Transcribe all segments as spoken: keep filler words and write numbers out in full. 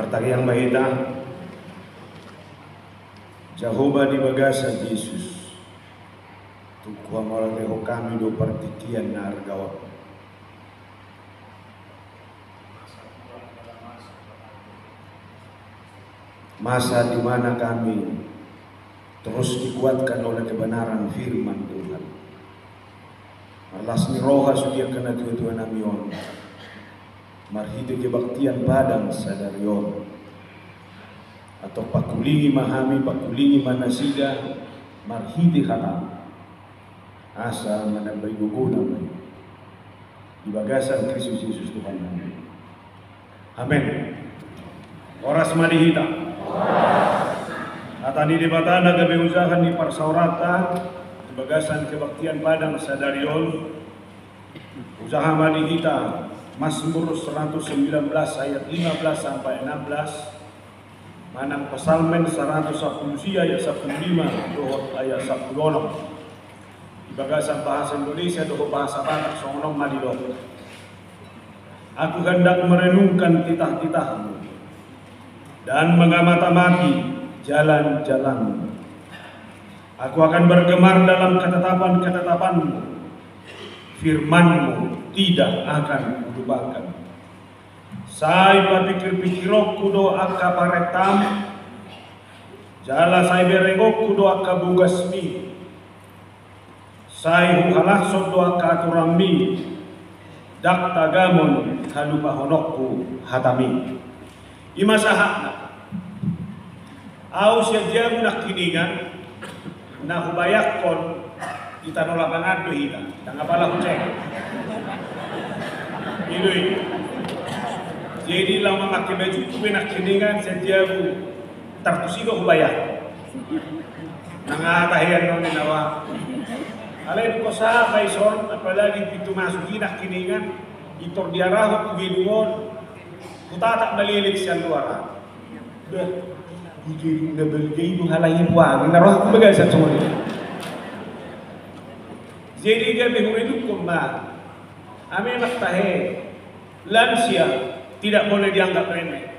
Martangiang ma hita. Jahowa di bagasan Jesus, tung huhamauliatehon hami do partingkian na arga on. Masa di mana kami terus dikuatkan oleh kebenaran firman Tuhan. Marlas ni roha sude angka natuatua nami on, marhite kebaktian Padang sadari on. Antong pangkulingi ma hami, pangkulingi ma nasida, marhite hataM, asa manambai gogona ma i. Di bagasan Kristus Jesus Tuhan nami. Amen. Horas ma di hita. Hata ni Debata na gabe ujahan ni parsaoranta di bagasan kebaktian Padang sadari on. Ujaha ma di hita Mazmur seratus sembilan belas ayat lima belas sampai enam belas. Manang Psalmen saratus sampulu sia ayat sampulu lima dohot ayat sampulu onom. Di bagasan bahasa Indonesia dohot bahasa Batak songon on ma didok: Aku hendak merenungkan titah-titah-Mu dan mengamati-amati jalan-jalan-Mu. Aku akan bergemar dalam ketetapan-ketetapan-Mu. Firman-Mu tidak akan kulupakan. Sai papikir-pikironku do angka parentaM, jala sai berengonku do angka bogasMi. Sai huhalashon do angka aturanMi, ndang tagamon halupahononku hataMi. I ma sahatna. Ahu sian jabu nangkiningan, na hubayakkon di tano lapangan do hita, ndang apala hucek. I do i. Jadi laho mamake bajungku be nangkiningan sian jabu, tar tusi do hubayakkon. Nang aha tahe annon i na ba. Alai dung sahat ma ison, apalagi pintu masuk i nangkiningan, pintor diarahon tu gedung on. Hutatap ma leleng sian luar. Bah, di gedung na balga i do halak i, puang na rohangku bagasan songon i. Jadi gabe huredukkon ma. Ame ma tahe, lansia tidak boleh dianggap remeh.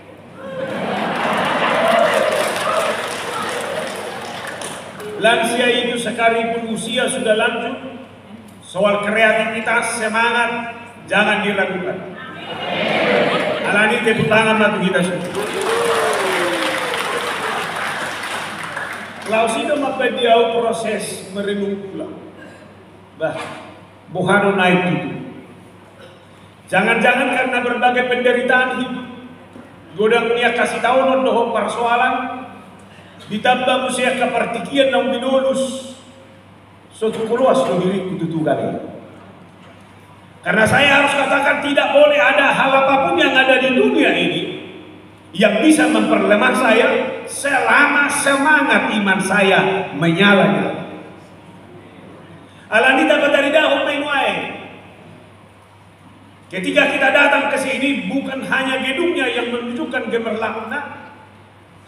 Lansia itu sekalipun usia sudah lanjut, soal kreativitas, semangat, jangan diragukan. Alani i tepuk tangan ma tu hita semua. Laos i do mambaen di ahu proses merenung ulang. Bah, boha do naeng tutu. Jangan-jangan karena berbagai penderitaan hidup, godang ni angka sitaonon dohot parsoalan, ditamba muse angka partingkian naung binolus, so cukup loas do diringku tutu gale. Karena saya harus katakan, tidak boleh ada hal apapun yang ada di dunia ini yang bisa memperlemah saya selama semangat iman saya menyala-nyala. Alani i tapatarida homa i nuaeng. Ketika kita datang ke sini, bukan hanya gedungnya yang menunjukkan gemerlapna,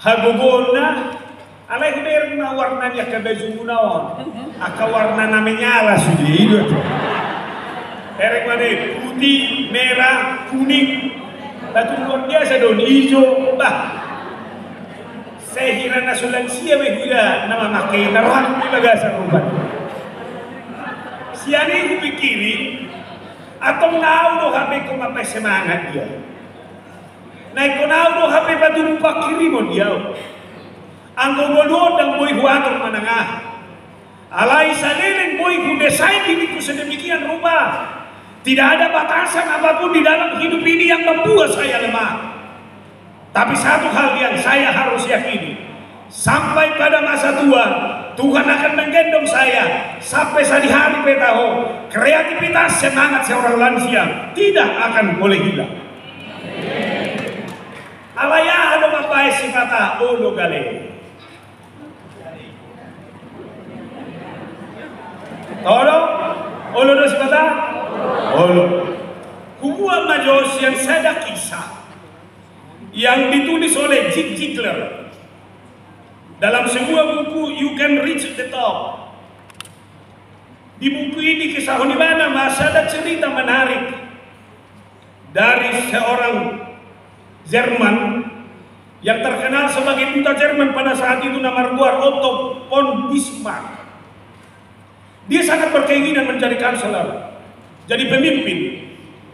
hagogoonna, alai hubereng ma warna ni angka bajumuna on. Angka warna na menyala sude i do. Bereng ma i, putih, merah, kuning. Batu luar biasa do on, ijo, bah. Sehira na so lansia be huida na mamake i, na rohangku di bagasan rupani. Sian i hupikiri, antong na ahu do hape ingkon mambaen semangat dia. Na ingkon ahu do hape patubu pangkirimon dia. Anggo ngolu on ndang boi huatur manang aha. Alai saleleng boi hudesain diringku sedemikian rupa, tidak ada batasan apapun di dalam hidup ini yang membuat saya lemah. Tapi satu hal yang saya harus yakini, sampai pada masa tua, Tuhan akan menggendong saya sampai sadihari pe taho. Kreativitas, semangat seorang lansia tidak akan boleh hilang. Alai aha do mambaen sipata olo gale? Olo? Olo do sipata? Olo. Hubuat ma jo sian sada kisah yang ditulis oleh Zig Ziglar dalam sebuah buku, You Can Reach the Top. Di buku i dikisahon ibana ma sada cerita menarik dari seorang Jerman yang terkenal sebagai duta Jerman pada saat itu, na margoar Otto von Bismarck. Dia sangat berkeinginan menjadi kanselir, jadi pemimpin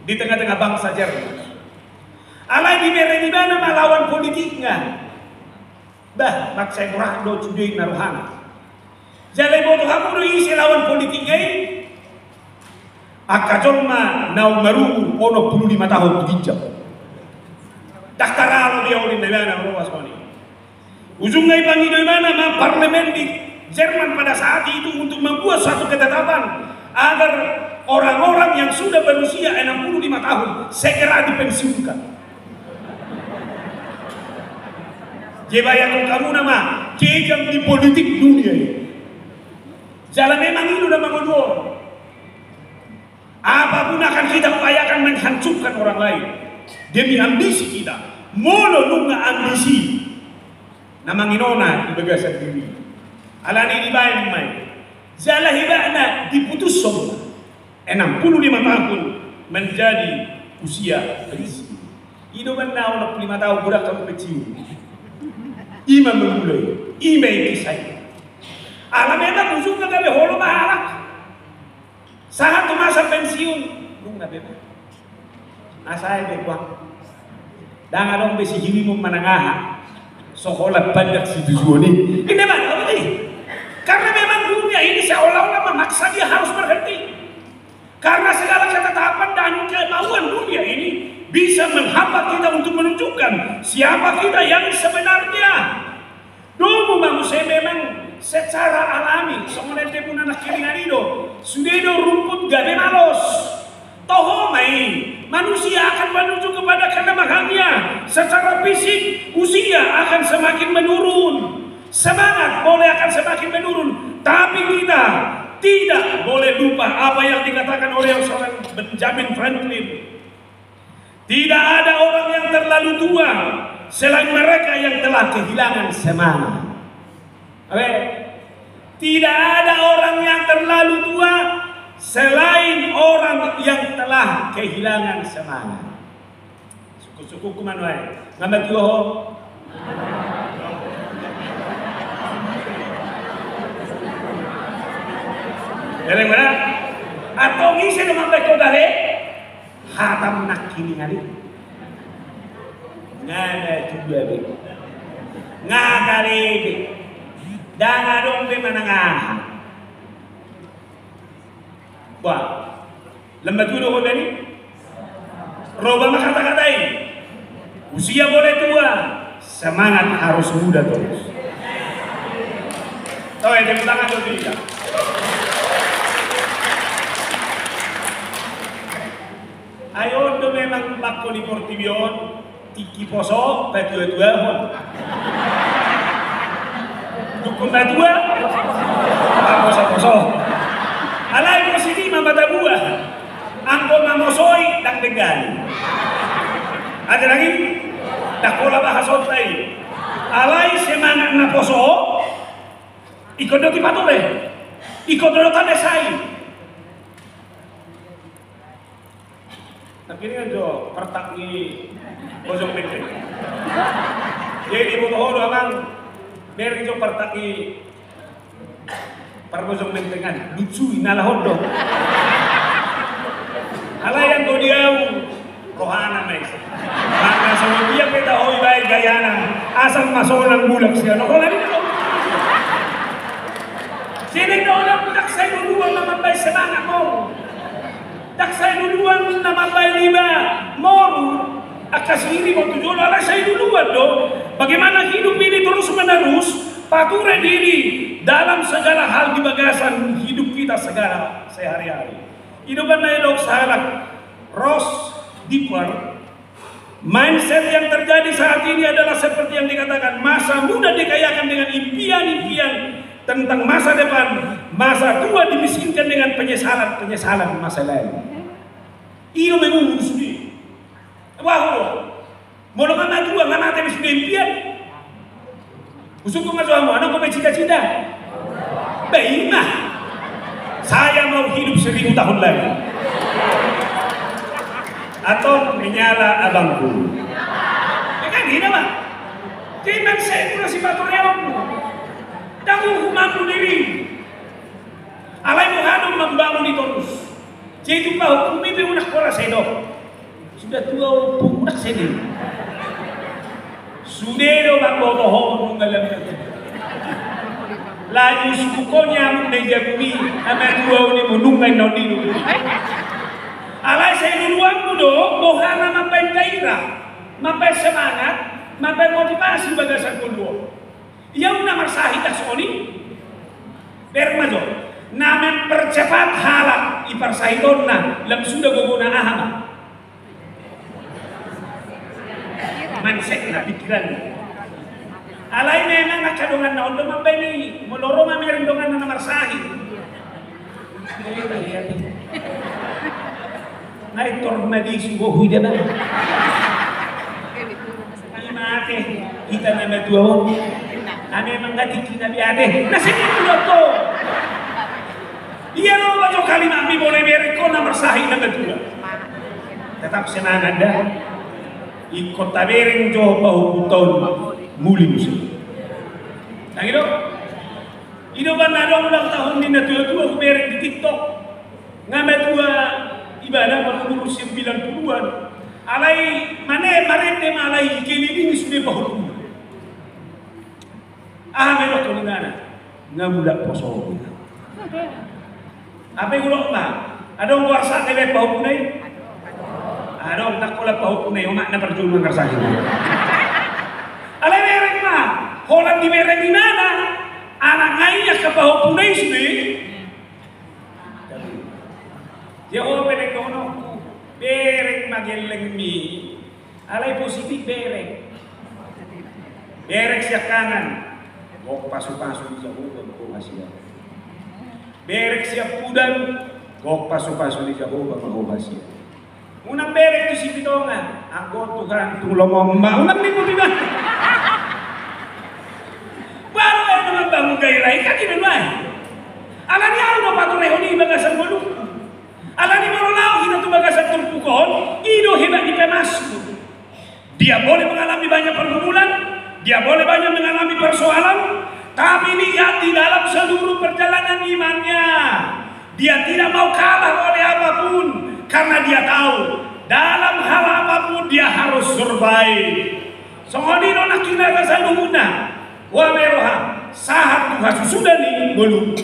di tengah-tengah bangsa Jerman. Alai dibereng ibana ma lawan politikna. Bah, mansai borat do sude na rohana. Jala iboto hamu do ise lawan politikna i? Angka jolma na umur onom pulu lima tahun tu ginjang. Ndang taralo dia uli na ibana, ro songon i. Ujungna ipangido ibana ma parlemen di Jerman pada saat itu untuk membuat suatu ketetapan agar orang-orang yang sudah berusia enam puluh lima tahun segera dipensiunkan. Jadi bayangkon hamu nama kejam di politik dunia ini. Jala memang i do na mangolu on. Apapun akan kita upayakan menghancurkan orang lain demi ambisi kita. Molo nunga ambisi na manginona di bagasan diri, alani i dibaen ma i. Jala ibana diputushon enam puluh lima tahun menjadi usia pensiun. I do umurna onom pulu lima tahun, godang hamu pensiun. I ma mangulai, i ma i kisah i. Ala memang ujungna gabe holong ma halak. Sahat tu masa pensiun, nunga be. Asa ai be, kuang. Ndang adong be sihirimon manang aha. Sekolah pandak situjuon i. Ini mana apa ini? Karena memang dunia ini seolah-olah memaksa dia harus berhenti. Karena segala ketetapan dan kemauan dunia ini bisa menghambat kita untuk menunjukkan siapa kita yang sebenarnya. Domu ma muse memang secara alami, songon ende muna nangkiningan i do, sude do rumput gabe malos. Toho ma i, manusia akan menuju kepada kelemahannya. Secara fisik, usia akan semakin menurun. Semangat boleh akan semakin menurun. Tapi kita tidak boleh lupa apa yang dikatakan oleh seorang Benjamin Franklin. Tidak ada orang yang terlalu tua selain mereka yang telah kehilangan semangat. Oke? Tidak ada orang yang terlalu tua selain orang yang telah kehilangan semangat. Sukut-sukutku ma nuaeng. Nga matua ho? Jadi mana? Atau ise do mambaen ho dale? Hatamu nangkiningan i. Nga matua be. Nga gale be. Ndang adong be manang aha. Bah, lam matua do ho bani? Roba ma kata-kata i. Usia boleh tua, semangat harus muda terus. Tahu ya, tepuk tangan dulu, tidak? Ai on do memang bangko di portibi on, tingki poso, patua-tuahon. Dungkon matua, paposo-poso. Alai posi di ma mata buah. Anggo mamosoi, ndang denggan. Ate lagi, ndang pola bahasonta i. Alai semangat na poso, ingkon do tipatore. Ingkon do tanda sai. Nangkiningan jo partak ni Bojong Menteng. Jadi diboto ho do amang, bereng jo partak ni parbojong mentengan, lucu i na lahon do. Alai anggo di au, rohana ma i. Maka songon dia pe taho ibaen gayana, asal ma sonang bulak sian. Holan i do. Sini do, ndang sai luluan na mambaen semangat moru. Ndang sai luluan na mambaen iba moru. Angka siri ma tu jolo, alai sai luluan do. Bagaimana hidup ini terus menerus pature diri dalam segala hal di bagasan hidup kita segala sehari-hari. I do umbahen na didok sahalak Ross Dipper, mindset yang terjadi saat ini adalah seperti yang dikatakan, masa muda dikayakan dengan impian-impian tentang masa depan, masa tua dimiskinkan dengan penyesalan-penyesalan masa lalu. I do memang sude. Bah, molo nga matua, nga mate be sude impian. Husungkun ma jo hamu, adong ho be cita-cita? Bah, i ma. Saya mau hidup seribu tahun lagi. Atau menyala abangku. Ya kan, i do ma. Timan se muna sipatureonmu. Ndang huhumanmu diri. Alai boha do mambangun i torus. Jadi tu pahuhumi pe unang pola sedo. Sudah tua ompung unang sedo. Sude do mamboto ho nunga lam. Laju suku konya mun dai jagumi ama tua uni munungan nodi. Alai sai duluanmu do boha na mambaen gairah. Mambaen semangat, mambaen motivasi bagasan ngolu on. Ia unang marsahit dah songon i. Bereng ma jo. Na mempercepat halak i parsahitonna lam suda gogona aha ma. Mansekna pikiran. Alai memang angka donganna on do mambaen i, molo ro mamereng donganna na marsahit. Ngai tor madisu bohu ida bang. Ima ate hita na matua on. Ame manggatik hita biate. Na sini tu dokto. Ia lo bajo kalimat mi boleh bereng ko na marsahit na matua. Tetap semangat dah. Ingkon tabereng jo pahuhunta on muli muse. Tangi do. Ido ban na adong ulang tahun ni na tua-tua hubereng di TikTok. Nga matua ibana baru umur sembilan puluhan. Alai mane marende ma alai keliling sude pahuhunta. Aha medok ko di mana? Nga mulak poso. Apa yang ulok ma? Adong goar sa kebe pahuhunta i? Adong tak kola pahuhunta i omak na perjuangan kersahit. Alai bereng ma. Holan di bereng di mana? Anak ngai angka pahuhunta i sude. Jahowa pe lenggonokku, bereng ma gellengmi. Alai positif bereng. Bereng siangkangan. Gok pasu-pasu ni Jahowa ma ho hasian. Bereng siampudan. Gok pasu-pasu ni Jahowa ma ho hasian. Unang bereng tu Sipitonga, anggo Tuhan tu lomo ma unang ni putih bang. Baru ayo membangun gairah ikan di rumah. Alani au do paturehon i bagasan ngolungku. Alani molo lao hita tu bagasan turpuk on, i do hebat ni pemasmur. Dia boleh mengalami banyak pergumulan, dia boleh banyak mengalami persoalan, tapi lihat di dalam seluruh perjalanan imannya, dia tidak mau kalah oleh apapun, karena dia tahu dalam hal apapun dia harus survive. Songon i do nangkin na saluhutna. Boha ma i roha, sahat tu hasusuda ni ngolu.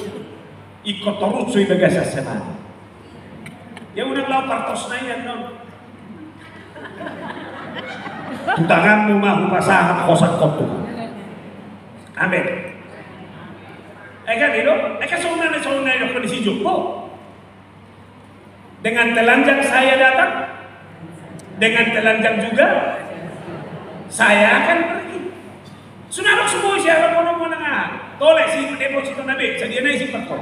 Ingkon torus do i bagasan semangat. Ia unang lao partos na i annon. Tu tanganmu ma hupasahat hosak kotu. Amen. Eka dilo, eka songon na songon na idok ni si Job. Dengan telanjang saya datang, dengan telanjang juga saya akan pergi. Songon na songon i siapa pono pono na tole si deposito na be sadia nai si pako.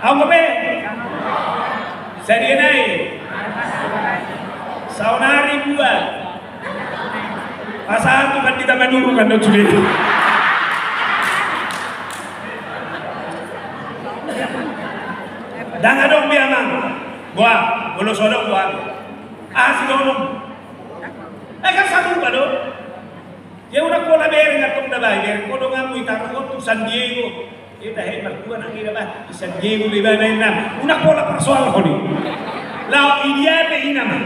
Au be sadia nai. Saonari buat pasal tu kan kita menurunkan dong sudah. Ndang adong be amang. Boha, molo so adong boha. Aha sidohonon? Eh kan satu pa do. Ia unang pola bereng antong dabai bereng ko donganmu i taruhon tu San Diego. Ia tahe martua nang i dabai di San Diego do ibana inna. Unang pola parsoalhon i. Lao i dia pe inna ma.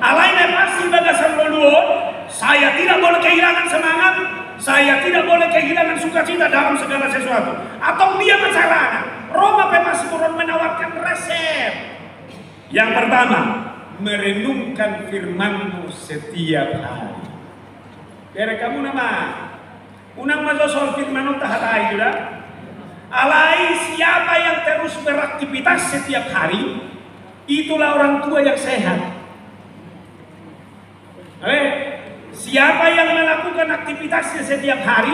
Alai na pasti bagasan ngolu on, saya tidak boleh kehilangan semangat, saya tidak boleh kehilangan sukacita dalam segala sesuatu. Antong dia ma carana. Ro ma pemasmur on menawarkan resep. Yang pertama, merenungkan firman-Mu setiap hari. Bereng hamu nama. Unang ma jo soal firman on tahatai do da. Alai siapa yang terus beraktivitas setiap hari, itulah orang tua yang sehat. Eh, siapa yang melakukan aktivitasnya setiap hari,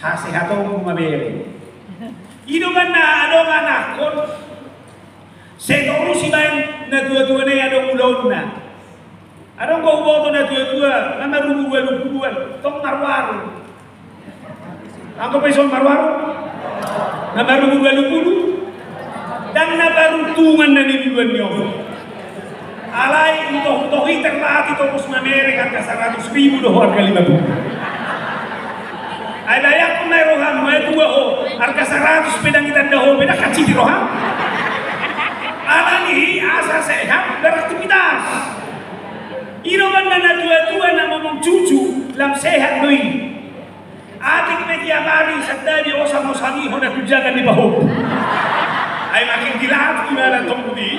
hasehatonmu ma bereng. I do kan na adong anakkon. Sai torus ibaen na tua-tua na i adong ulaonna. Adong do huboto na tua-tua na marumur ualu puluan tong marwarung. Anggo pe ison marwarung na marumur ualu pulu. Ndang na paruntungan na niluluan ni on. Alai utoh-utohi terlatih torus mamereng arga saratus ribu do ho arga lima pulu. Ai bayangkon ma i roham, matua ho, arga saratus pe ndang itanda ho, pe ndang hansit i roham. Alani i asa sehat beraktivitas. I do umbahen na tua-tua na ngomong cucu lam sehat do i. Atik pe tiap ari santabi osang-osangihon na tunjangan ni pahompu. Ai makin dilatih ma antong boti.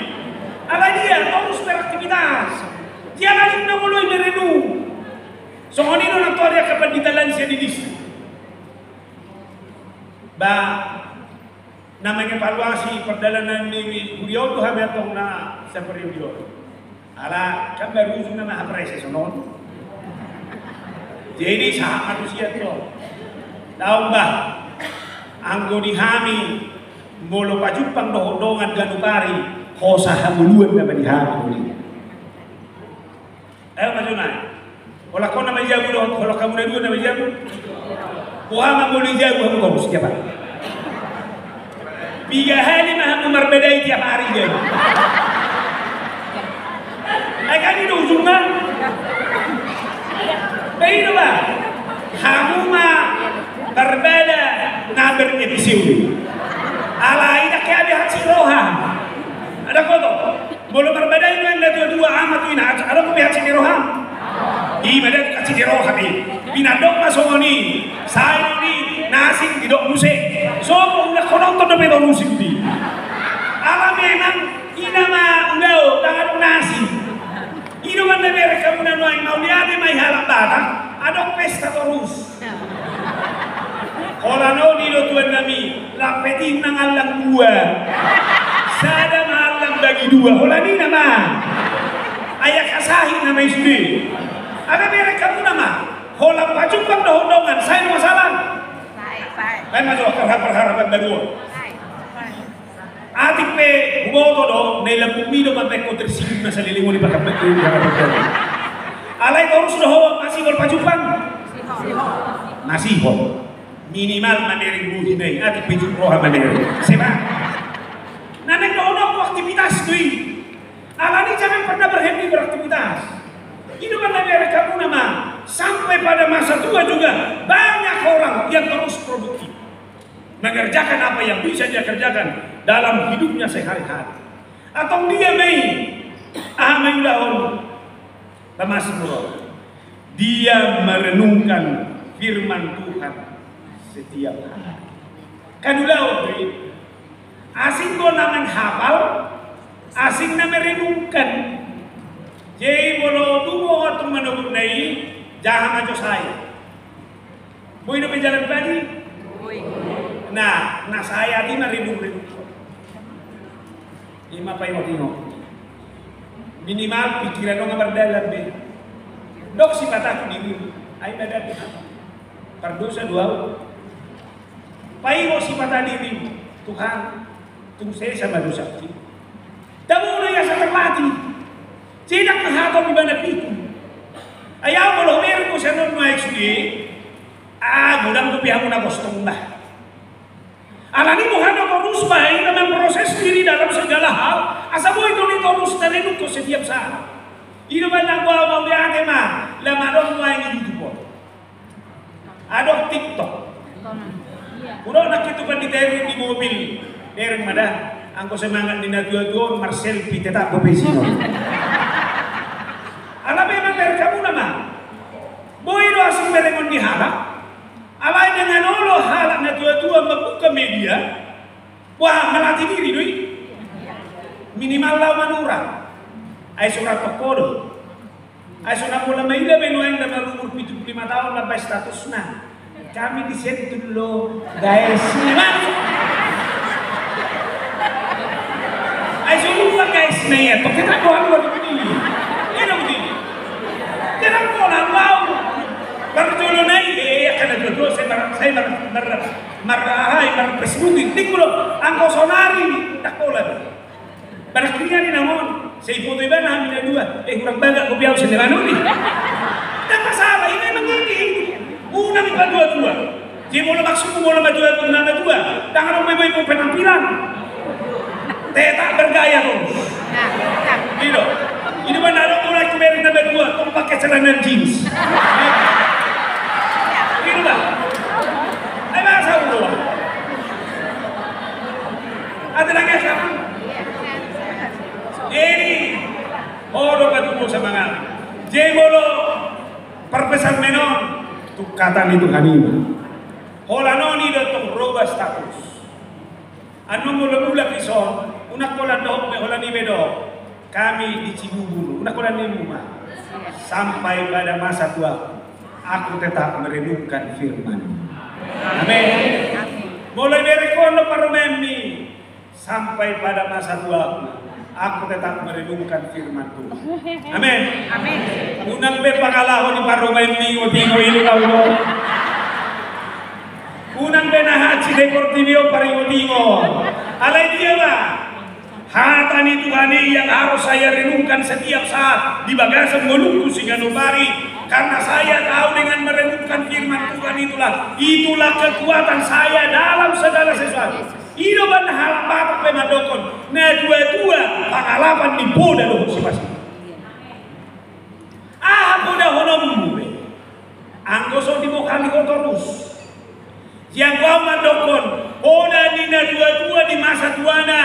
Alai dia torus beraktivitas. Tiap ari na molo i merenung. Songon i do nantoari angka pandita lansia di distrik. Ba na mengevaluasi pardalanan ni huria on do hami antong na saperiode on. Ala kan baru ujungna ma haprese sonon. Jadi sahat ma tusi antong. Daong bah. Anggo di hami molo pajumpang dohot dongan ganup ari, hosa hangoluan nama di hami molo i. Ayo maju nai. Holan ho nama i jabu dohot holan hamu na dua nama i jabu. Boha ma molo i jabu hamu torus tiap ari. Piga hali ma hamu marbadai tiap ari jabu. Ai kan i do ujungna. Ba i do ba. Hamu ma marbada na berepisode. Alai ndang hea be hansit roha. Ndang hoto. Molo marbadai nuaeng na tua-tua, ama tu ina, adong be hansit ni roha? I ma da hansit ni roha be. Pinandok ma songon i. Sai do i na asing didok muse. Sopo ulahonon dope torus i. Ala memang i nama ulaon ndang adong na asing. I do umbahen na bereng hamu na nuaeng, mauliate ma i halak Batak. Adong pesta torus. Holan on i do tuan nami, lampet i nang allang dua. Sada ma allang bagi dua, holan i nama. Ai angka sahit nama i sude. Ala bereng hamu nama, holan pajumpang dohot dongan, sai do masalah. Sai, sai. Baen ma jo angka parharapan baru on. Sai, sai. Atik pe huboto do, na i lambungmi do mambaen ho tersinggung na saleleng on i pakambaen. Alai torus do ho masihol pajumpang? Masihol. Minimal mamereng bohi na i, atik pe jut roha mamereng. Seba. Na naeng dohononku aktivitas do i. Alani jangan pernah berhenti beraktivitas. I do umbahen na bereng hamu nama, sampai pada masa tua juga banyak orang yang terus produktif. Mengerjakan apa yang bisa dia kerjakan dalam hidupnya sehari-hari. Antong dia ma i, aha ma i ulaon pemazmur on. Dia merenungkan firman Tuhan setiap hari. Kan ulaon do i. Asing do na menghafal, asing na merenungkan. Jadi molo dung ho antong manogot na i, jaha ma jo sai. Boi dope jalan padi? Boi. Na, na saya di ma rinung-rinung. I ma paingot-ingot. Minimal pikiran on nga mardalan be. Dok sipata tu diri. Ai mada Tuhan. Pardosa do au. Paingot sipata diri. Tuhan, tung sesa ma dosangki. Tabo na i asa terlatih. Jadi ndang hatop ibana pikun. Ai au molo hubereng ho sian on nuaeng sude. Ah, godang dope hamu na gostong bah. Alani boha do torus bah, i na memproses diri dalam segala hal, asa boi do i torus tarenungkon setiap saat. I do umbahen na boha mauliate ma, lam adong nuaeng i di YouTube on. Adong TikTok. Hudok nangkin tu pandita Erwin di mobil, bereng ma da, anggo semangat ni na tua-tua on marselfie tetap dope i sian on. Ala memang bereng hamu nama. Boi do asing berengon ni halak. Alai dengan olo halak na tua-tua mambuka media, wah, malatih diri do i. Minimal laho manurat. Ai so ra tongko do. Ai so na pola maila be nuaeng na marumur pitu pulu lima taon na baen statusna. Kami di Sentul lo, guys. Ai so lupa guys na i antong, tetap do haluar di budi. Iya do budi. Tetap do haluar. Parjolo na i, eh, angka na tua-tua, sai mar, sai mar, mar, mar, ahai, mar Facebook i. Tingku do, anggo sonari, ndang pola be. Barak ringan i namon, sai ipoto ibana hami na dua, eh, hurang bagak kopi au sende manuri. Ndang masalah, i memang i. Unang i patua-tua. Jadi molo maksudmu molo matua-tua, na matua, ndang adong be boi penampilan. Tetap bergaya tu. I do. Ini mana ada orang kumer na berdua, tong pakai celana jeans. Ini bah. Ai masa udah. Ada lagi siapa? Ini. Oh, udah ketemu sama ngai. Jadi molo parpesan menon tu kata ni Tuhan i ma. Holan on i do tong roba status. Annon molo mulak dison, unang holan dohot be holan i be do. Kami di Cibubur, unang holan nimu ma. Sampai pada masa tuaku, aku tetap merenungkan firman. Amin. Molo ibereng ho annon parumaenmi, sampai pada masa tuaku, aku tetap merenungkan firman Tuhan. Amin. Amin. Unang be pangalaho ni parumaenmi, utingo ini kau do. Unang be na hansit di portibi on paringot-ingot. Alai dia ma. Hata ni Tuhan i yang harus saya renungkan setiap saat di bagasan ngolungku siganup ari. Karena saya tahu dengan merenungkan firman Tuhan itulah, itulah kekuatan saya dalam segala sesuatu. I do umbahen halak Batak pe mandokkon, na tua-tua pangalapan ni poda dohot sipasu. Aha podahononmu be? Anggo so dibokali ho torus. Jadi anggo au mandokkon, poda ni na tua-tua di masa tuana,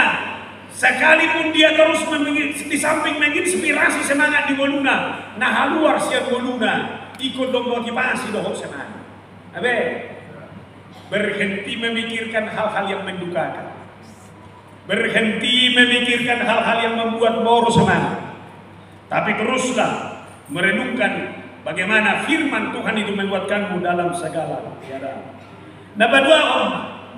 sekalipun dia terus mem-, di samping menginspirasi semangat di ngoluna, na haluar sian ngoluna, ingkon do motivasi dohot semangat. Abe, berhenti memikirkan hal-hal yang mendukakan. Berhenti memikirkan hal-hal yang membuat boros semangat. Tapi teruslah merenungkan bagaimana firman Tuhan itu menguatkanmu dalam segala keadaan. Na paduahon,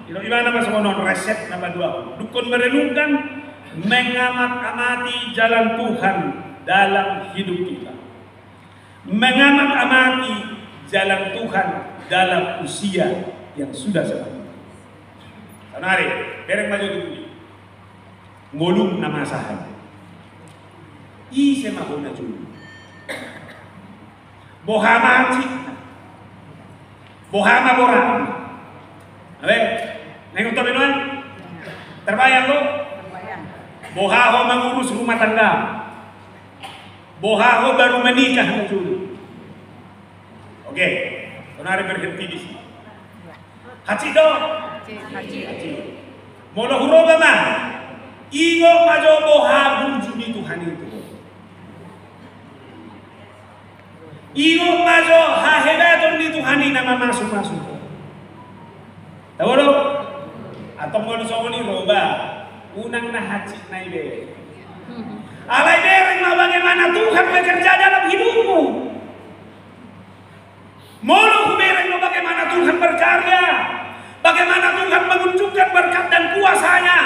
ilo imana masuk non resep na paduahon. Dungkon merenungkan, mengamat-amati jalan Tuhan dalam hidup kita. Mengamat-amati jalan Tuhan dalam usia yang sudah seperti ini. Saonari, bereng ma jo tu ngolum na masa on. Ise ma hona julu. Boha ma hansit. Boha ma borat. Abe, nengok tapi nuan. Terbayang lo? Boha ho mengurus rumah tangga. Boha ho baru menikah na julu. Oke, saonari berhenti di sini. Hansit do? Hansit. Molo huroba ma, ingot ma jo boha burju ni Tuhan itu. Ingot ma jo hahebaton ni Tuhan i na mamasu-masu. Tahu lo? Atau molo songon i roba, unang na hansit na i be. Alai bereng ma bagaimana Tuhan bekerja dalam hidupmu. Molo hubereng do bagaimana Tuhan berkarya, bagaimana Tuhan menunjukkan berkat dan kuasa-Nya,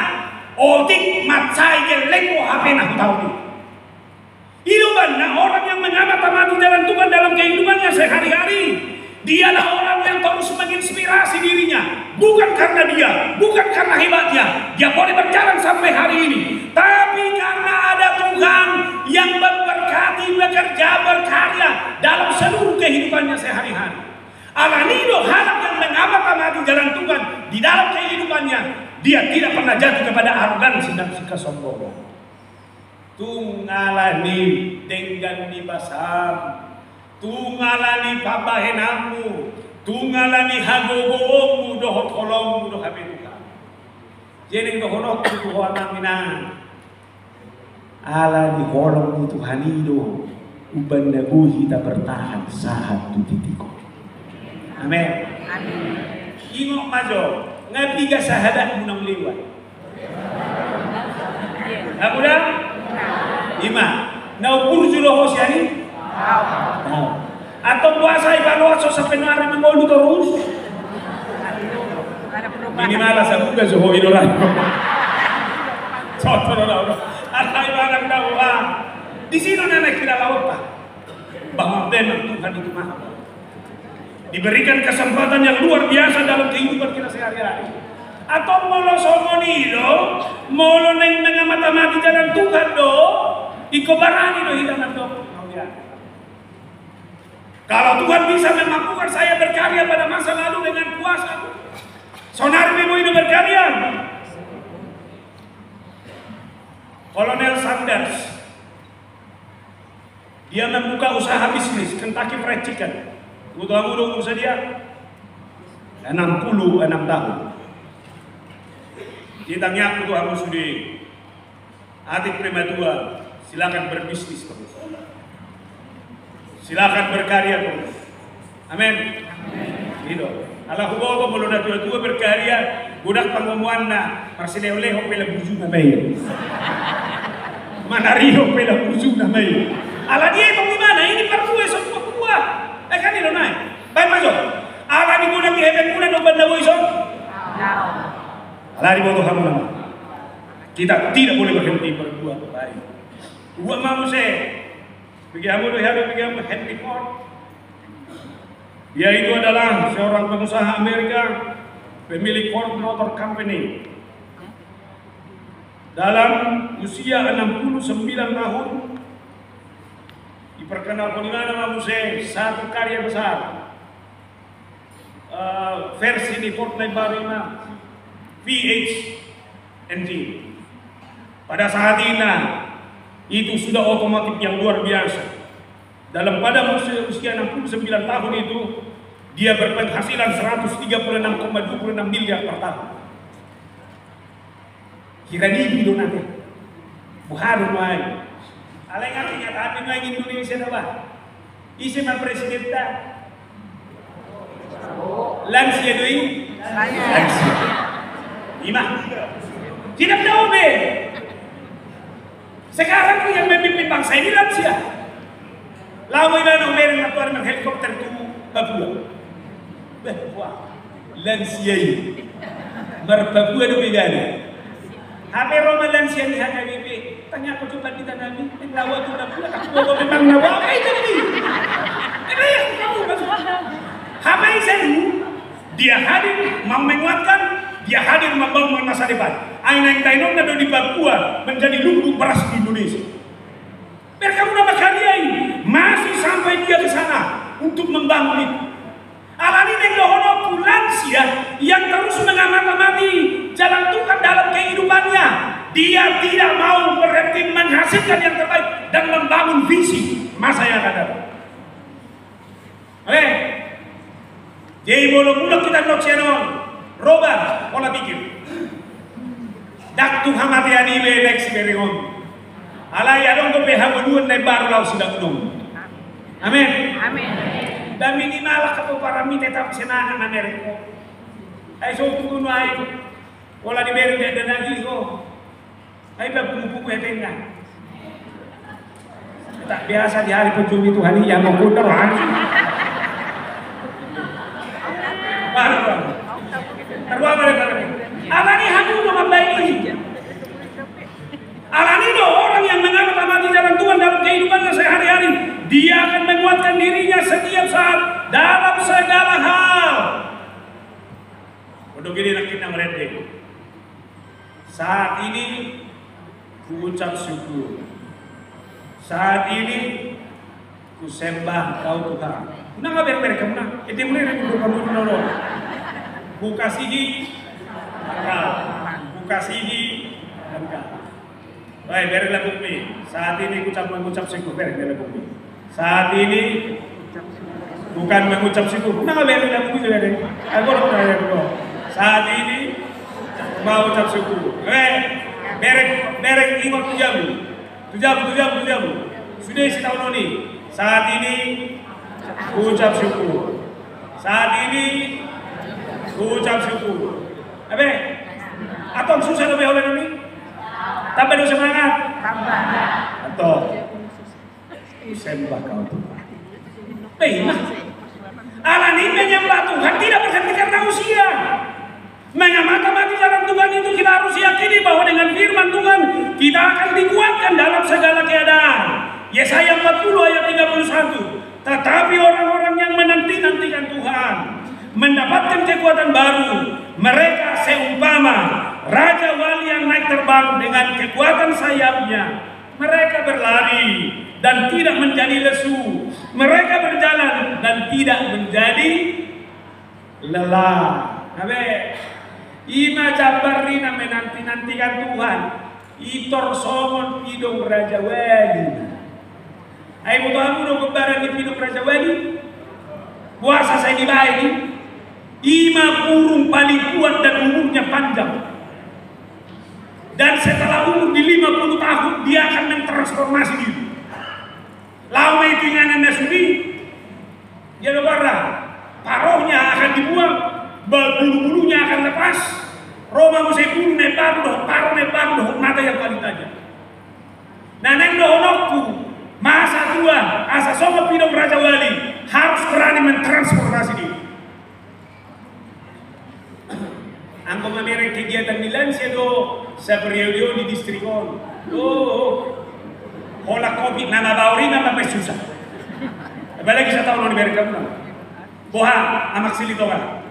otik mansai gelleng do hape na hutaon i. I do umbahen orang yang mengamat-amati jalan Tuhan dalam kehidupannya sehari-hari, dialah orang yang terus menginspirasi dirinya. Bukan karena dia, bukan karena hebatnya, dia boleh berjalan sampai hari ini. Tapi karena ada Tuhan yang memberkati, bekerja, berkarya dalam seluruh kehidupannya sehari-hari. Alani do halak yang mengamat-amati jalan Tuhan di dalam kehidupannya, dia tidak pernah jatuh kepada arogansi dan kesombongan. Tung ala ni denggan ni basam, tung ala ni pambahenanmu, tung ala ni hagogoonmu dohot holongmu do hape Tuhan. Jadi dohononku tu ho amang inang, ala ni holong ni Tuhan i do umbahen na boi hita bertahan sahat tu titik on. Amin. Ingot ma jo, nga piga sahabatmu naung lewat? Nga pola? Ima. Na umur jolo ho sian i? Antong boasa i paloas ho sampe nuaeng mangolu torus? Minimal asa muda jo ho i do ra. Contoh do ra. Alai barang daoa. Di sini na naik tidak laut pak. Bahwa memang Tuhan itu maha. Diberikan kesempatan yang luar biasa dalam kehidupan kita sehari-hari. Atau molo songon i do, molo naeng mengamat-amati jalan Tuhan do, ingkon barani do hita mandok. Kalau Tuhan bisa memampukan saya berkarya pada masa lalu dengan kuasa, saonari pe boi do berkarya. Kolonel Sanders, Dia membuka usaha bisnis Kentucky Fried Chicken. Huboto hamu do umur sadia? Enam puluh enam tahun. Di tangiangku tu hamu sude, atik pe matua, silakan berbisnis terus. Silakan berkarya terus. Amin. I do. Ala huboto molo na tua-tua berkarya, godang pangomoanna, marsilehon-lehon pe lambujuna ma i. Manarihon pe lambujuna ma i. Ala dia i, bang di mana ini partua i, son partua. Eh, kan i do nai. Baen ma jo. Ala ni godang di hepengmuna do umbahen na boi son. Ala ni boto hamu nama. Kita tidak boleh berhenti berbuat baik. Buat ma muse. Bege hamu do, hea do, bege hamu Henry Ford. Dia itu adalah seorang pengusaha Amerika, pemilik Ford Motor Company. Dalam usia enam puluh sembilan tahun, diperkenalkan di mana, ma muse, satu karya besar. Eh, versi ni Ford na imbaru i ma V eight engine. Pada saat itu, itu sudah otomotif yang luar biasa. Dalam pada usia, usia enam puluh sembilan tahun itu, dia berpenghasilan seratus tiga puluh enam koma dua puluh enam miliar per tahun. Hira nipi do nate. Boha do nuaeng. Alai nunga tinggal tapi nuaeng Indonesia do bah. Ise ma presidenta? Lansia do i? Lansia. Ima. Tidak tahu be. Sekarang yang memimpin bangsa ini lansia. Laho ibana, hubereng na tuari marhelikopter tu Papua. Beh, wah, lansia i. Mar Papua do ibana. Hape ro ma lansia ni H K B P, tangiangkon jo pandita nami, laho tu Papua, tak boto memang na boha i tadi. Hape ise, dia hadir mau menguatkan, dia hadir membangun masa depan. Ai naeng baenonna do di Papua menjadi lumbung beras di Indonesia. Mereka udah berkarya ini, masih sampai dia ke sana untuk membangun itu. Alani i naeng dohononku, lansia yang terus mengamati-amati jalan Tuhan dalam kehidupannya, dia tidak mau berhenti menghasilkan yang terbaik dan membangun visi masa yang akan datang. Oke. Jadi molo mulak hita dohot sian on, roba pola pikir. Ndang tu hamatean i be naeng sibereng on. Alai adong dope hangoluan na imbaru laho sibangunon. Amin. Amin. Dan minimal angka pomparanmi tetap semangat na mereng. Ai so tutu nuaeng. Pola dibereng dakdanak i ho. Ai ba pungu-pungu hepengna. Tak biasa di hari pencuri Tuhan i, ya mau kundar langsung. Baru, baru. Terbawa mereka. Alani hamu do mambaen i. Alani do orang yang mengamati jalan Tuhan dalam kehidupannya sehari-hari, dia akan menguatkan dirinya setiap saat dalam segala hal. Untuk ini nangkin na merende. Saat ini ku ucap syukur. Saat ini ku sembah Kau Tuhan. Unang bereng-bereng hamu na. Ede mulai dari dulu kamu dulu. Ku kasihi Engkau. Ku kasihi Engkau. Baik, bereng lambungmi. Saat ini ku ucap, mengucap syukur. Bereng, bereng lambungmi. Saat ini bukan mengucap syukur. Nah, bere na buku juga deh. Aku udah pernah ya, bro. Saat ini mau ucap syukur. Eh, bereng, bereng, ingot tu jabu. Tu jabu, tu jabu, tu jabu. Sudah isi tahun ini. Saat ini ucap syukur. Saat ini ucap syukur. Apa? Atau susah lebih oleh ini? Tambah dosa semangat. Tambah. Atau Sembah Kau Tuhan. Memang. Alani menyembah Tuhan tidak berhenti karena usia. Mengamati-amati jalan Tuhan itu kita harus yakini bahwa dengan firman Tuhan kita akan dikuatkan dalam segala keadaan. Yesaya empat puluh ayat tiga puluh satu. Tetapi orang-orang yang menanti-nantikan Tuhan mendapatkan kekuatan baru. Mereka seumpama raja wali yang naik terbang dengan kekuatan sayapnya. Mereka berlari dan tidak menjadi lesu. Mereka berjalan dan tidak menjadi lelah. Amin. Ima jambar ni na menanti-nantikan Tuhan. Itor songon pidong raja wali. Ai boto hamu do gombaran ni Pidong Raja Wali? Boasa sai dibaen i? I ma burung paling kuat dan umurnya panjang. Dan setelah umur di lima puluh tahun, dia akan mentransformasi diri. Laho ma i tu inganan na suli, dia do barra, parohnya akan dibuang, ba-, bulu-bulunya akan lepas, ro ma muse bulu na imbaru dohot paro na imbaru dohot mata yang paling tajam. Na naeng dohononku, masa tua, asa songon Pidong Raja Wali, harus berani mentransformasi diri. Anggo mamereng kegiatan ni lansia do saperiode on di distrik on. Oh, holan covid na mabaor i na mambaen susah. Apalagi sataon on dibereng hamu. Boha, Amak Silitonga?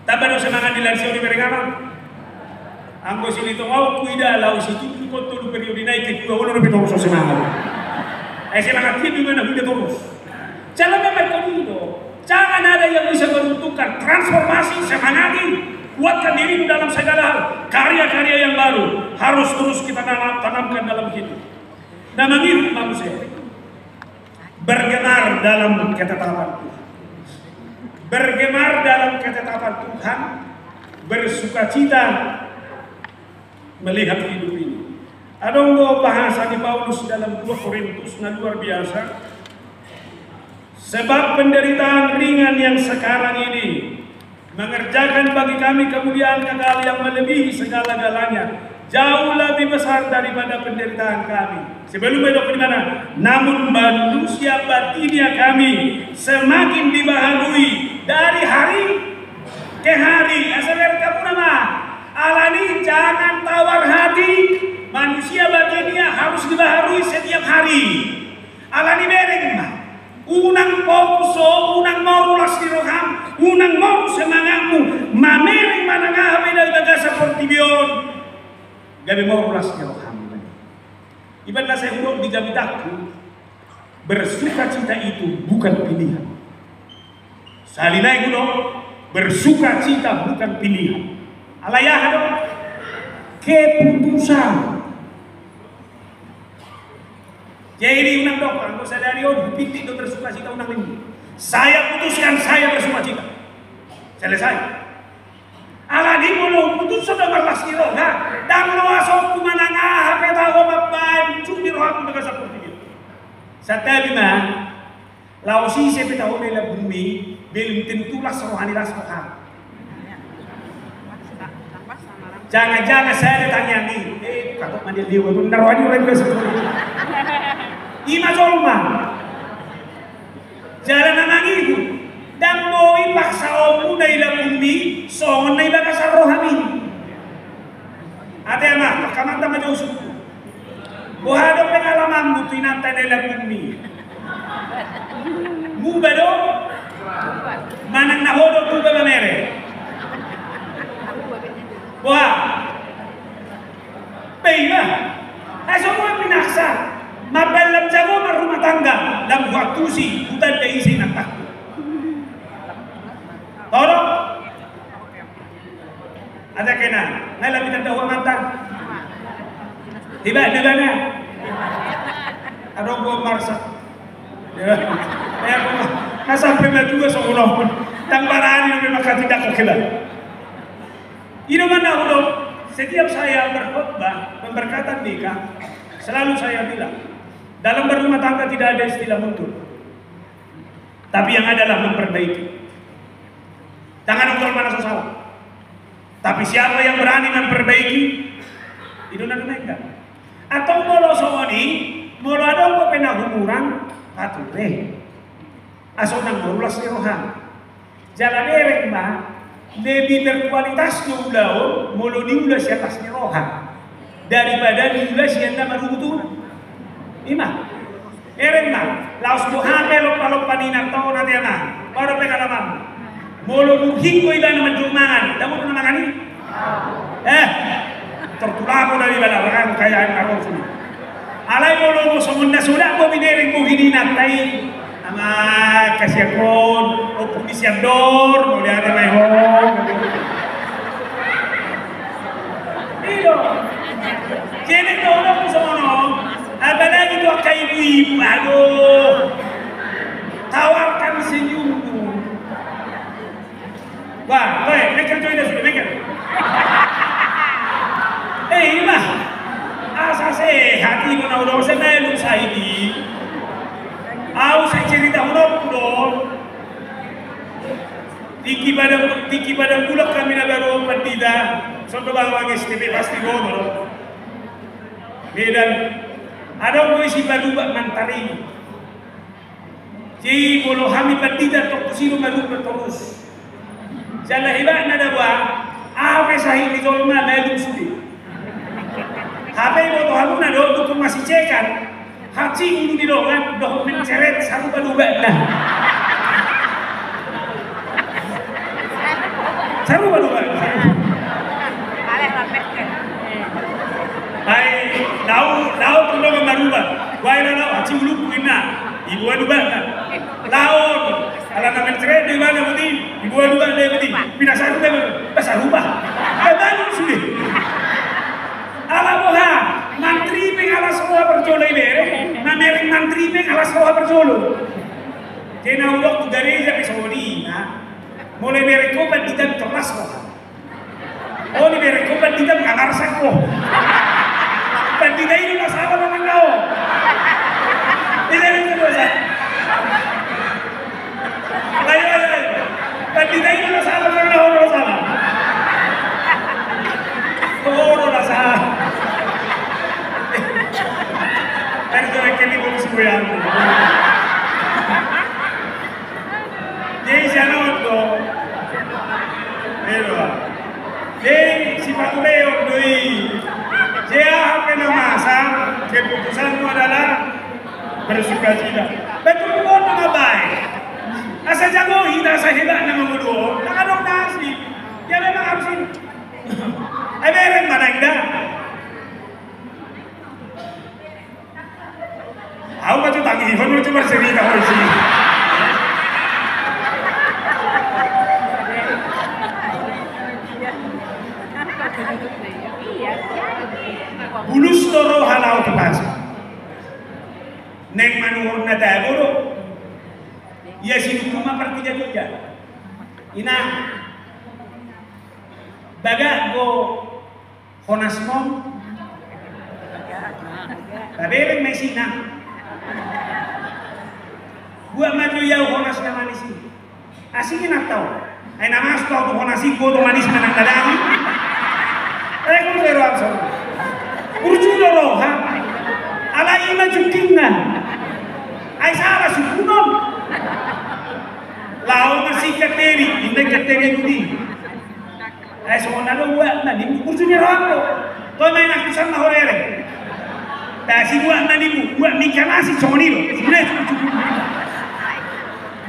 Tamba do semangat ni lansia on dibereng Amang? Anggo Silitonga on huida laho situtu tolu periode nai, kedua olo dope torus semangat. Eh, semangat dia di mana huida torus. Jangan memang kau do. Jangan ada yang bisa meruntuhkan. Transformasi, semangati, kuatkan dirimu dalam segala hal. Karya-karya yang baru harus terus kita tanam, tanamkan dalam hidup. Na mangihut manusia. Bergemar dalam ketetapan Tuhan. Bergemar dalam ketetapan Tuhan. Bersukacita melihat hidup ini. Adong do bahasa ni Paulus dalam dua Korintus na luar biasa. Sebab penderitaan ringan yang sekarang ini mengerjakan bagi kami kemuliaan kekal yang melebihi segala-galanya, jauh lebih besar daripada penderitaan kami. Sebelum belok di mana? Namun manusia batinnya kami semakin dibaharui dari hari ke hari. Asa berkamu nama. Alani jangan tawar hati, manusia batinnya harus dibaharui setiap hari. Alani bereng ma. Unang fokus ho, unang moru las ni roham, unang moru semangatmu, mamereng manang aha pe na di bagasan portibi on. Gabe moru las ni roham. Iba na sai hudok di jamitangku, bersukacita itu bukan pilihan. Sahali nai hudok, bersukacita bukan pilihan. Alai aha do? Keputusan. Jadi unang dok, anggo sadari on hupillit do bersukacita, unang ninna. Saya putuskan saya bersukacita. Selesai. Alani molo huputushon do marlas ni roha, ndang loas ho manang aha pe taho mambaen ujung ni rohangku di bagasan portibi on. Santabi ma. Laos ise pe taho na i lambungmi, belum tentu las rohani, las roham. Jangan-jangan sada tangiang i, eh, katok ma dia liu, na rohani, rohani biasa. I ma jolma. Jala na mangihut, ndang boi paksaonmu na i lambungmi songon na i bagasan rohami. Ate ama, pangkamanta ma jo usungku. Boha do pengalamanmu tu inanta na i lambungmi? Muba do? Manang na ho do tuba mamere? Boha? Boi ma. Ai so boi pinaksa. Mambaen lam jago marrumah tangga, lam huantusi, hutanda ise inantangku. Tolong. Ada kena, ngai lagi tanda uang mantan. Tiba, tiba na. Adong gua marsak. Ya. Eh, gua, na sampe matua songon on. Ndang barani na memang katindak oke lah. I do ma na hudok, setiap saya berkhotbah, memberkatan nikah, selalu saya bilang, dalam berumah tangga tidak ada istilah mundur. Tapi yang ada adalah memperbaiki. Ndang adong jolma na so salah. Tapi siapa yang berani memperbaiki, i do na denggan. Antong molo songon i, molo adong dope na humurang, pature. Asa unang moru las ni roham. Jala bereng ma, lebih berkualitas do ulaon molo diula sian las ni roha daripada diula sian na marhutuna. I ma. Bereng ma, laos boha pe lompa-lompa ni inanta on, ate ama, boha dope pengalamanmu? Molo murhing do ibana manjou mangan, dang adong na mangan i? Eh, tortulako dari balarangan kayaan na ro sini. Alai molo songon na sodak do binereng bohi ni inanta i, ama, kasian on, ompung ni siandor, mauliate ma i ho. I do. Jadi do, songon on, apalagi tu angka ibu Aduh. Tawarkan senyummu. Wah, weh, mengkel jo i da sude, mengkel. Eh, ima. Asa sehat i, na udah, asa na elum sahidi. Au sai cerita udah, udah. Tingki padang, tingki padang bulak hami na baru pandita. Songon do bang S T P pasti ro do. Medan. Adong do isi baru bak mantari. Jadi molo hami pandita tong tusi do marubah torus. Jala hebatna da boha, aha pe sahit ni jolma na elum sude. Hape iboto hamuna do, dukun masicekan. Hansit ulu ni dongan, dohot menceret, sarupa do ubatna. Sarupa do ubatna. Ai, laho, laho tu dongan marubah. Wah, laho, hansit uluku inna. Iboan ubatna. Laho. Ala na menceret do ibana berarti, diboan ubatna berarti. Pinasahat do, ba sarupa. Ba baru sude. Ala boha, mantri pe nga las roha parjolo ibere, mamereng mantri pe nga las roha parjolo. Jadi na hudok tu gareja pe songon i, na. Molo ibereng ho pandita pe tong las roha. Olo, ibereng ho pandita pe nga marsak ho. Pandita i do na sala manang na ho. Ibereng ho do sala. Ayo, ayo, ayo. Pandita i do na sala manang na ho do na sala. Ho do na sala. Kan itu yang kini bonus gue anu. Jadi sian on do. Elo. Jadi sipatureon do i. Jadi aha pe na masa, keputusanmu adalah bersukacita. Betul, on na baen. Asa jago hita, asa hebat na mangolu on. Nang adong na asli. Ya memang harus ini. Ai bereng ma nang da. Au ma tu tangi, ho ma tu marcerita ho isi. Bulus do roha laho tu pasar. Naeng manuhor na tabo do. Ia sinuku ma partiga-tiga. Ina. Bagak do. Honasmon. Tabereng ma isina. Buat ma tu ia honas na manis i. Asing i na tau. Ai na mas tau tu honas i, boto manis manang na daging. Eh, kau tu ero amsor. Burju do roha. Ala i ma jukingna. Ai sala sukunon. Laho ma si kateri, inda kateri budi. Ai songon na do uak na di burju ni rohangku. Toe ma inang tu san na horere. Tasi uak na di uak ni kanasi songon i do. Sude cukup-cukup.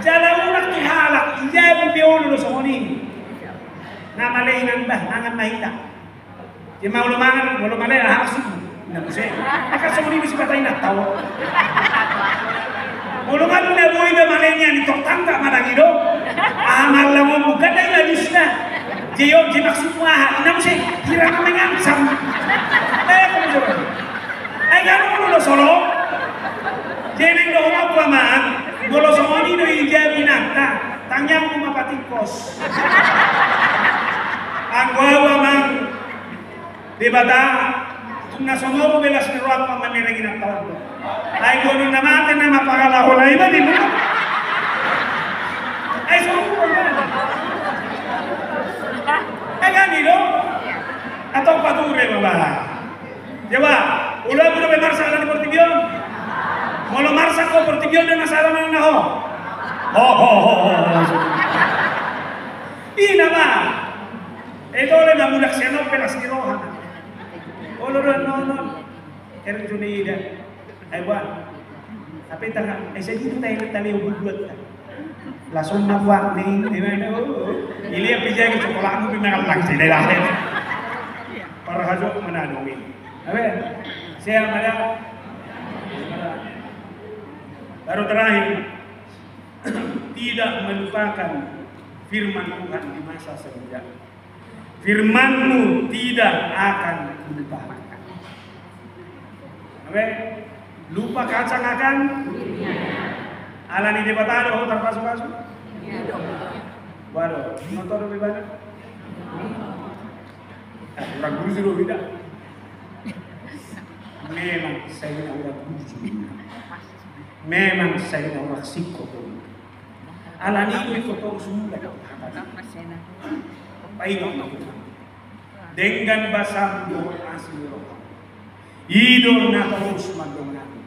Jala unak tu halak i jabu pe olo do songon i. Na male inang bah, mangan ma hita. Ima olo mangan, olo male aha maksudmu? Inang muse. Akan songon i do sipata inang tau. Molo nga na boi ba male nian i tong tangga manang i do. Aha marlangonmu, ganda i ladusna. Jadi on, jadi maksudmu aha? Inang muse, hira na mengancam. Eh, kamu coba. Ai kan olo do solo. Jadi dohononku amang, molo songon i do i jabu inanta, tangiangku ma patingkos. Anggo au amang, Debata, tung na so moru be las ni rohangku mamereng inanta on. Ai godang na mate nama pangalaho na i ma di muka. Ai so moru be. Ai kan i do. Atau pature ma bah. Jawa, olo ahu dope marsak ala ni portibi on. Molo marsak ho portibi on do na sala manang na ho. Ho, ho, ho, ho, ho. Ina ma. Ito le na mulak sian on pe las ni roha. Olo do annon on. Kering tu ni ida. Ai buat. Tapi tangga, eh, saya gitu tadi tadi buat. Las on na buat ni, di mana? Oh, oh. Ilia pe jago coklatmu pe mangallang sini lah. Parhajok mana dong ini. Apa? Saya pada. Baru terakhir. Tidak melupakan firman Tuhan di masa senja. Firman-Mu tidak akan kulupakan. Apa? Lupa kacang akan. Alani Debata do ho tarpasupasu. Waduh, nonton do bebana. Urang guru sudah tidak. Memang sai na urang guru sudah. Memang sai na urang singkop. Alani i do ingkon torus sudah. Paingot ma. Denggan basam dohot asi ni roham. I do na torus mandongani.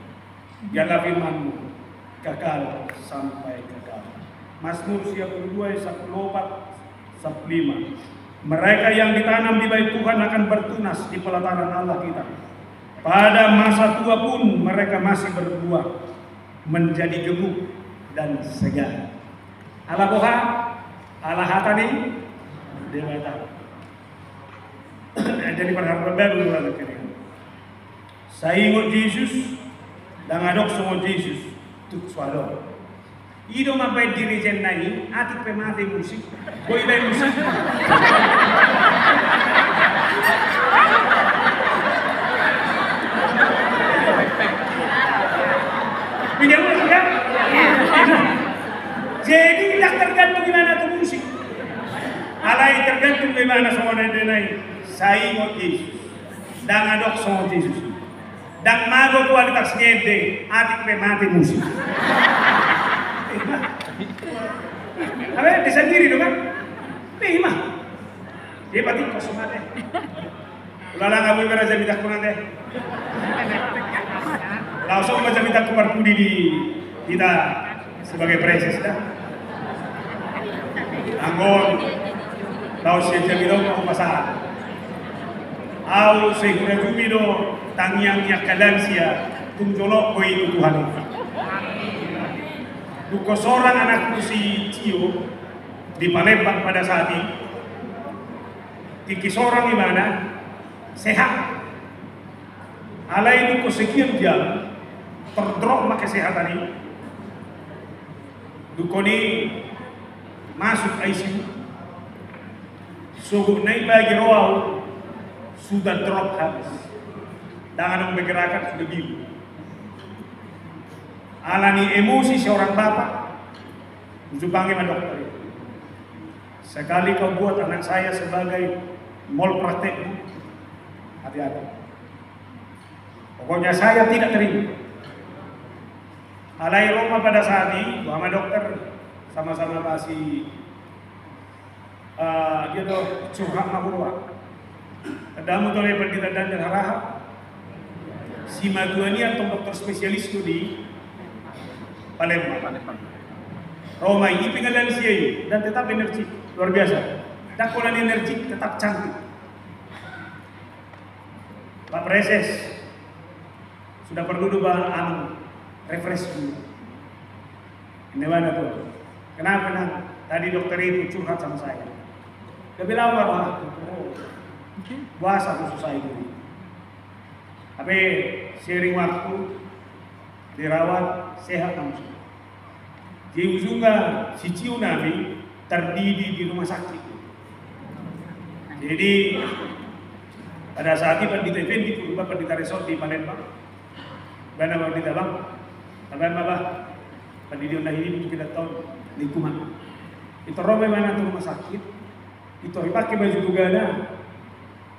Jala firman-Mu kekal sampai kekal. Mazmur sia pulu dua ayat sapulu opat, sapulu lima. Mereka yang ditanam dibahen Tuhan akan bertunas di pelataran Allah kita. Pada masa tua pun mereka masih berbuah, menjadi gemuk dan segar. Ala boha? Ala hata ni Debata. Jadi parharbabadu do anak ini. Sai ingot Jesus, ndang adong songon Jesus, tuk so adong. I do mambahen diri jendai, atik pe mate musik, boi bahen musik. Pindah musik kan? Jadi ndang tergantung ibana tu musik. Alai tergantung ibana songon na nidaonna i, sai ingot Jesus. Ndang adong songon Jesus. Ndang mago kualitas ni ende, atik pe mate musik. Abe, dia sendiri do kan? Ima. Dia berarti kosong ada. Ulala, nga boi bere jamitanku nande. Laos on ma jamitanku marpudi di hita sebagai praeses da. Anggo on, laos sian jamitanku ma hupasahat. Ahu sai hurajumi do tangiang ni angka lansia, tung jonok do i tu Tuhan i. Dungkon sorang anakku si Cio di Palembang pada saat i. Tingki sorang ibana, sehat. Alai dungkon sekian jam, terdrop ma kesehatan i. Dungkon i masuk I C U. Sogot na i bagi ro ahu, sudah drop habis. Ndang adong pergerakan, sudah biru. Alani emosi seorang bapak, hujumpangi ma dokter i. Sekali kau buat anak saya sebagai mol praktekmu, hati-hati. Pokoknya saya tidak terima. Alai ro ma pada saat i, boha ma dokter, sama-sama masih, eh, dia do curhat ma hurua. Tanda hamu tu ale Pandita Daniel Harahap. Simatua ni antong dokter spesialis tu di Palembang. Ro ma i, i pe nga lansia i, dan tetap energi, luar biasa. Ndang holan energi, tetap cantik. Pak Praeses, sudah perlu do ba anu, refresh dulu. Ini mana tuh? Kenapa, Nang? Tadi dokter itu curhat sama saya. Dia bilang, "Wah, oh, puasa khusus saya ini." Tapi seiring waktu, dirawat, sehat langsung. Di ujungna, si Cio nami tardidi di rumah sakit. Jadi, pada saat i Pandita Effendi Purba, Pandita Resort di Palembang, bana Pandita, "Bang, tabaen ma bah, pandidion na hini, mungkin kita tahu lingkungan." Itu ro ma ibana tu rumah sakit, itu dipakai baju dugana.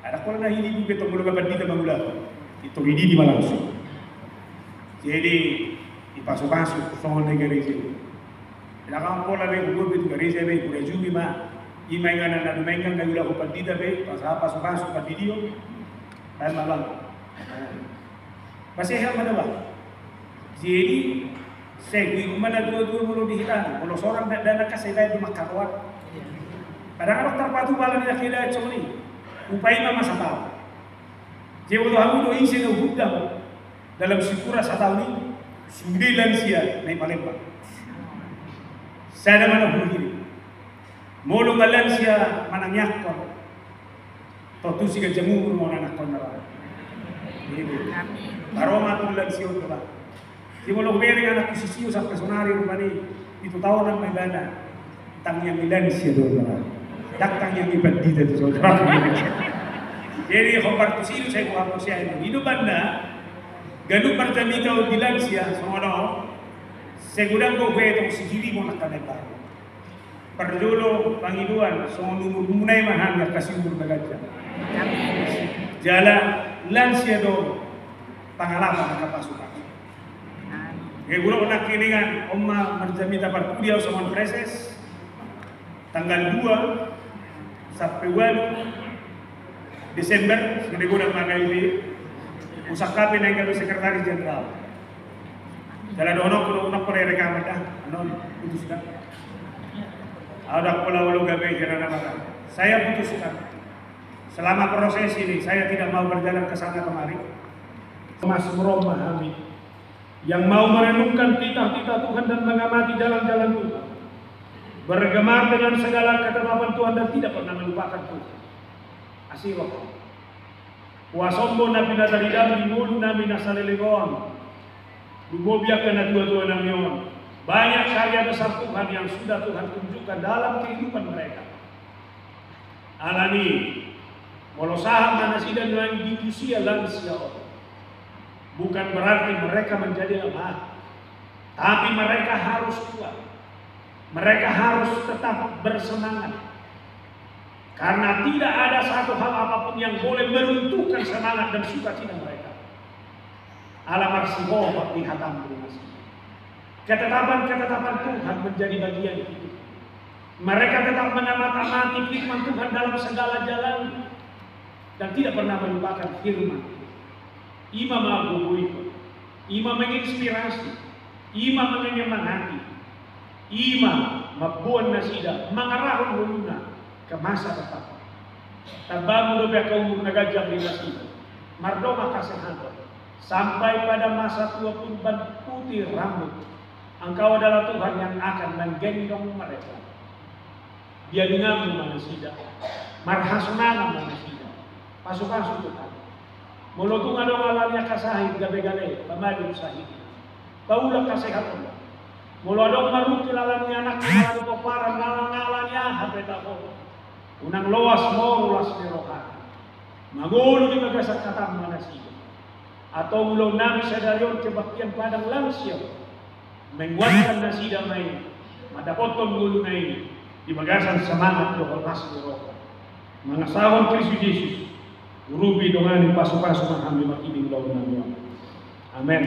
Ada kol na hini buke tong, molo nga pandita mangulahon, itu dididi ma langsung. Jadi, dipasupasu songon na i gareja. Ndang pola be hubuat be tu gareja be, hurajumi ma. I ma inganan na dumenggan na diulahon pandita be, pas aha, pasupasu pandidion. Baen ma bang. Masehat ma da bang. Jadi, sai huingot ma na dua-dua molo di hita, molo sorang dakdanak kan sai baen do mangkaroan. Kadang adong tarpatupa ala ni na hita songon i. Hupaima ma sataon. Jadi molo hamu do ise na huundang dalam syukuran sataon i, sude lansia na i Palembang. Sada ma na huhirim. Molo nga lansia manangiangkon, tontu siganjang umur ma on anakkon na ro. Amin. Ro ma tu lansia on do ba. Di molo hubereng anakku si Cio sampe sonari rupani, pitu taon ma ibana. Tangiang ni lansia do on do ba. Ndang tangiang ni pandita tu saudara. Jadi hombar tusi do, sai huhapus i, i do banna. Ganup marjamita on di lansia songon on, sai godang do huetong sijili ma nangkaning baru. Parjolo pangidoan songon umurmuna i ma hami angka siumur na ganjang. Jala lansia do pangalapan angka pasupasu. Gabe bulok nangkiningan on ma marjamita parpudi au songon preses. Tanggal dua sampe ualu Desember, songon i godang ma gabe, husangkapi naeng gabe sekretaris jenderal. Jala dohononku do, unang pola rekaman da, annon putuskan. Au ndang pola olo gabe hira na mata. Saya putuskan, selama proses ini saya tidak mau berjalan ke sana kemari. Mas merom ma hami yang mau merenungkan titah-titah Tuhan dan mengamati jalan-jalan Tuhan, bergemar dengan segala ketetapan Tuhan dan tidak pernah melupakan Tuhan. Asi roha. Huasombo na pinataridam di ngolu nami na saleleng on, lumobi angka na tua-tua nami on. Banyak karya besar Tuhan yang sudah Tuhan tunjukkan dalam kehidupan mereka. Alani, molo sahat ma nasida nuaeng diusia lansia on, bukan berarti mereka menjadi lemah, tapi mereka harus kuat. Mereka harus tetap bersemangat. Karena tidak ada satu hal apapun yang boleh meruntuhkan semangat dan sukacita mereka. Ala marsihohot di hatamu, Tuhan. Ketetapan-ketetapan Tuhan menjadi bagian hidup. Mereka tetap mengamat-amati firman Tuhan dalam segala jalan dan tidak pernah melupakan firman. I ma manggogoihon, i ma menginspirasi, i ma menyemangati, i ma mamboan nasida mangarahon ngoluna ke masa depan. Tambamu dope angka umur na ganjang di nasida, mardongan kesehatan, sampai pada masa tua pun ban putih rambut. Engkau adalah Tuhan yang akan menggendong mereka. Diadinganmu ma nasida, marhasonangan ma nasida. Pasupasu Tuhan. Molo tung adong ala ni angka sahit gabe gale, pamadum sahit. Paulak kesehatan. Molo adong marungkil ala ni anak, ala ni pomparan, ala ni aha pe taho, unang loas moru las ni rohana. Mangolu di bagasan hatamu ma nasida. Antong ulaon nami sadari on kebaktian padang lansia, menguatkan nasida ma i, mandapothon ngoluna i di bagasan semangat dohot las ni roha. Mangasahon Kristus Jesus, urupi, dongani, pasupasu ma hami marhite ulaon nami on. Amen.